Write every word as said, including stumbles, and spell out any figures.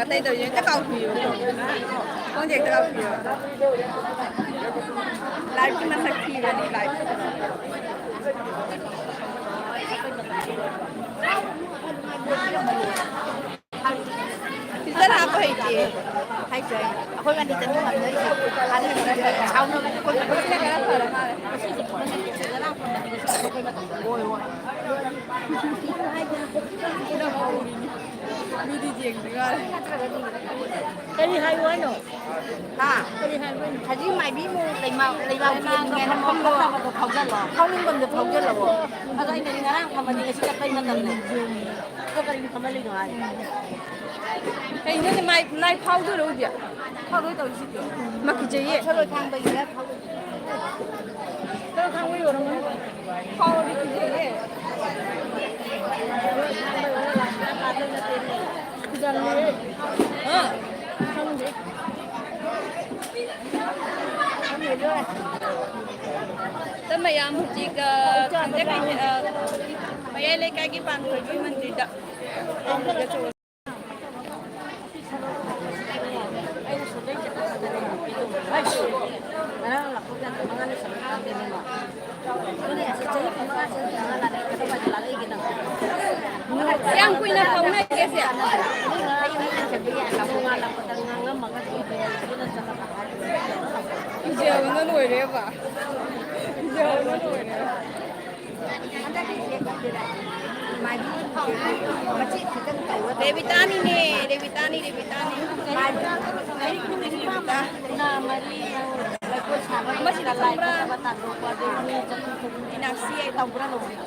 ꯂꯩꯗꯧꯁꯦ ꯍꯦꯛꯇ ꯀꯥꯎꯊꯣꯛꯏꯕ꯫ ꯈꯪꯗꯦ, ꯍꯦꯛꯇ ꯀꯥꯎꯊꯣꯛꯏꯕ꯫ ꯂꯥꯏꯐꯀꯤ ꯃꯁꯛ ꯊꯤꯕꯅꯤ, ꯂꯥꯏꯐ꯫ ꯐꯤꯜꯇꯔ ꯍꯥꯞꯄ ꯍꯩꯇꯦ꯫ ꯍꯩꯇ꯭ꯔꯦ꯫ ꯑꯩꯈꯣꯏ ꯃꯅꯤꯄꯨꯔꯗ ꯉꯝꯅꯔꯤꯁꯦ꯫ ꯁꯥꯎꯅꯕꯁꯦ ꯑꯩꯈꯣꯏ ꯃꯅꯤꯄꯨꯔꯗ ꯈꯔ ꯐꯔ ꯃꯥꯜꯂꯦ꯫ ꯍꯣꯏ, ꯍꯣꯏ꯫ ꯑꯗꯨꯗꯤ ꯌꯦꯡꯗ꯭ꯔꯤ ꯃꯥꯜꯂꯦ꯫ ꯀꯔꯤ ꯍꯥꯏꯌꯨ ꯍꯥꯏꯅꯣ? ꯍꯥ? ꯀꯔꯤ ꯍꯥꯏꯌꯨ ꯍꯥꯏꯅꯣ? ꯍꯧꯖꯤꯛ ꯃꯥꯏꯕꯤ ꯑꯃꯨꯛ ꯂꯩꯃ-, ꯂꯩꯕꯥꯛ ꯂꯩꯃ-, ꯆꯦꯟꯅꯤꯡꯉꯦꯅ ꯃꯐꯝ ꯐꯠꯇꯕꯗꯣ ꯐꯥꯎꯖꯜꯂꯣ꯫ ꯐꯥꯎꯅꯤꯡꯐꯝꯗꯣ ꯐꯥꯎꯖꯜꯂꯣ꯫ ꯑꯗꯣ ꯑꯩꯅ ꯉꯔꯥꯡ ꯐꯝꯃꯗꯤ ꯉꯁꯤ ꯆꯠꯄꯩ ꯃꯇꯝꯅꯦ꯫ ꯑꯗꯣ ꯀꯔꯤꯒꯤ ꯐꯝꯍꯜꯂꯤꯅꯣ ꯍꯥꯏ? ꯀꯩꯅꯣꯅꯦ, ꯃꯥꯏ, ꯃꯥꯏ ꯐꯥꯎꯗꯣꯏꯔꯣ ꯍꯧꯖꯤꯛ? ꯐꯥꯎꯗꯣꯏ ꯇꯧꯔꯤꯁꯤꯗꯤ꯫ ꯃꯥ ꯀꯤꯖꯩꯌꯦ꯫ ꯊꯔꯣꯏ ꯊꯥꯡꯕꯒꯤꯔ ꯐꯥꯎꯗꯣꯏ ꯇꯧꯔꯤꯁꯤꯗꯤ꯫ ꯊꯔꯣꯏ ꯊꯥꯡꯕꯒꯤ ꯑꯣꯏꯔꯝꯒꯅꯤ꯫ ꯐꯥꯎꯔꯗꯤ ꯀꯤꯖꯩꯌꯦ꯫ ꯍꯥ? ꯈꯪꯗꯦ꯫ ꯇ ꯃꯌꯥꯝ ꯍꯧꯖꯤꯛ, ꯑ, ꯈꯪꯗꯦ, ꯀꯩꯅꯣ, ꯑ, ꯃꯌꯥꯏ ꯂꯩꯀꯥꯏꯒꯤ ꯄꯥꯟꯊꯣꯏꯕꯤ ꯃꯟꯗꯤꯔꯗ꯫ ꯀꯌꯥꯝ ꯀꯨꯏꯅ ꯐꯥꯎꯅꯒꯦ ꯁꯦ? ꯀꯤꯖꯕꯅ ꯂꯣꯏꯔꯦꯕ꯫ ꯀꯤꯖꯕꯅ ꯂꯣꯏꯔꯦ꯫ ꯔꯦꯕꯤꯇꯥꯅꯤꯅꯦ, ꯔꯦꯕꯤꯇꯥꯅꯤ, ꯔꯦꯕꯤꯇꯥꯅꯤ꯫ ꯔꯦꯕꯤꯇꯥ꯫ ꯃꯁꯤꯗꯤ ꯈꯪꯕ꯭ꯔꯥ? ꯃꯤꯅꯥꯛꯁꯤ ꯍꯥꯏ ꯇꯧꯕ꯭ꯔꯥ ꯂꯣꯏꯔꯦ꯫